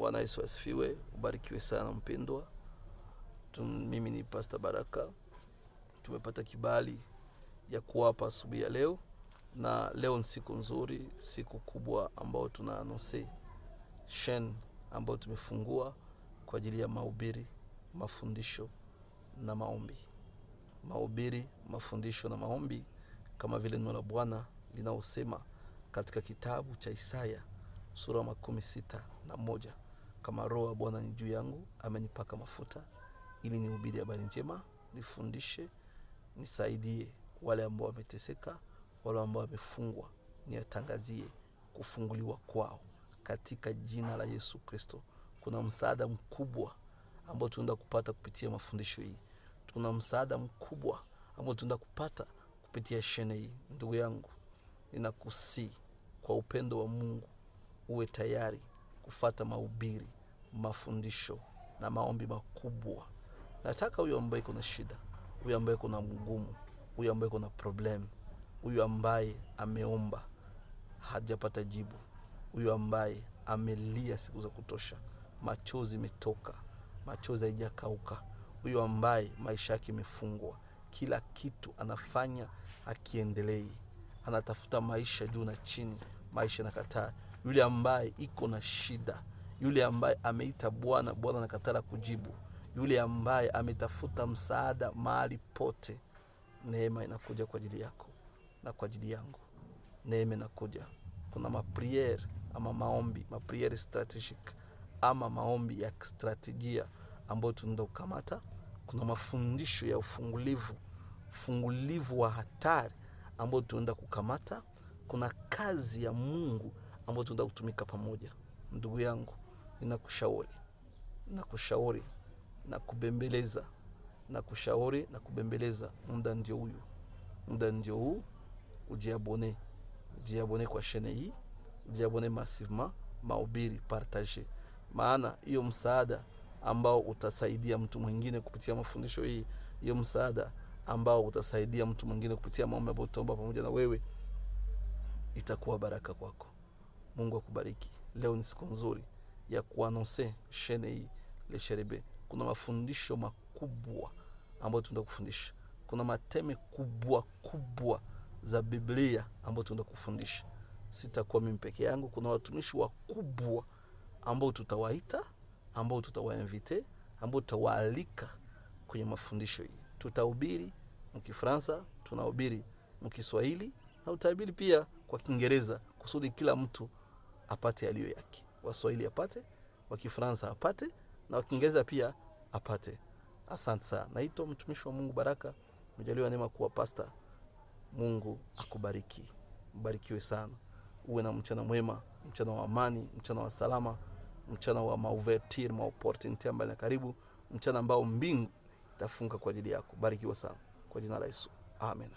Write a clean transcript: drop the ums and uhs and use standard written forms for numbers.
Bwana Yesu asifiwe. Ubarikiwe sana mpendwa. Mimi ni Pastor Baraka. Tumepata kibali ya kuwapa asubuhi ya leo, na leo ni siku nzuri, siku kubwa ambayo tuna announce chaîne ambayo tumefungua kwa ajili ya mahubiri, mafundisho na maombi. Mahubiri, mafundisho na maombi, kama vile neno la Bwana linaosema katika kitabu cha Isaya sura 61, kama Roho wa Bwana ni juu yangu, amenipaka mafuta ili nihubiri habari njema, nifundishe, nisaidie wale ambao wameteseka, wale ambao wamefungwa, niwatangazie kufunguliwa kwao katika jina la Yesu Kristo. Kuna msaada mkubwa ambao tunaenda kupata kupitia mafundisho hii. Tuna msaada mkubwa ambao tunaenda kupata kupitia shene hii. Ndugu yangu, ninakusii kwa upendo wa Mungu uwe tayari kufata mahubiri, mafundisho na maombi makubwa. Nataka huyo ambaye kuna shida, huyo ambaye kuna mgumu, huyo ambaye kuna problem, huyo ambaye ameomba hajapata jibu, huyo ambaye amelia siku za kutosha, machozi imetoka, machozi haijakauka, huyo ambaye maisha yake imefungwa, kila kitu anafanya akiendelei, anatafuta maisha juu na chini, maisha nakataa. Yule ambaye iko na shida, yule ambaye ameita Bwana, Bwana anakataa kujibu, yule ambaye ametafuta msaada mahali pote, neema inakuja kwa ajili yako na kwa ajili yangu. Neema inakuja. Kuna maprière ama maombi, maprière stratégique ama maombi ya strategia ambayo tunaenda kukamata. Kuna mafundisho ya ufungulivu, ufungulivu wa hatari ambayo tunaenda kukamata. Kuna kazi ya Mungu ambayo tunaenda kutumika pamoja. Ndugu yangu, ninakushauri, nakushauri na kubembeleza, na kushauri na kubembeleza, muda ndio huyu, muda ndio huu. Ujiabonner, ujiabonner kwa chaîne hii, ujiabonner massivement, mahubiri partage, maana hiyo msaada ambao utasaidia mtu mwingine kupitia mafundisho hii, hiyo msaada ambao utasaidia mtu mwingine kupitia maombi ambayo tutaomba pamoja na wewe, itakuwa baraka kwako. Mungu akubariki. Leo ni siku nzuri ya kuannoncer chaîne hii Le Chérubin. Kuna mafundisho makubwa ambayo tunaenda kufundisha. Kuna mathème kubwa kubwa za Biblia ambayo tunaenda kufundisha. Sitakuwa mimi peke yangu, kuna watumishi wakubwa ambao tutawaita, ambao tutawainviter, ambao tutawaalika kwenye mafundisho hii. Tutahubiri mkifransa, tunahubiri mkiswahili na utahubiri pia kwa Kiingereza kusudi kila mtu apate yaliyo yake. Waswahili apate, wa Kifaransa apate na wa Kiingereza pia apate. Asante sana. Naitwa mtumishi wa Mungu Baraka, nimejaliwa neema kuwa pasta. Mungu akubariki, mbarikiwe sana, uwe na mchana mwema, mchana wa amani, mchana wa salama, mchana wa maouverture, maopportunité ambayo na karibu, mchana ambao mbingu itafunga kwa ajili yako. Barikiwa sana kwa jina la Yesu, amen.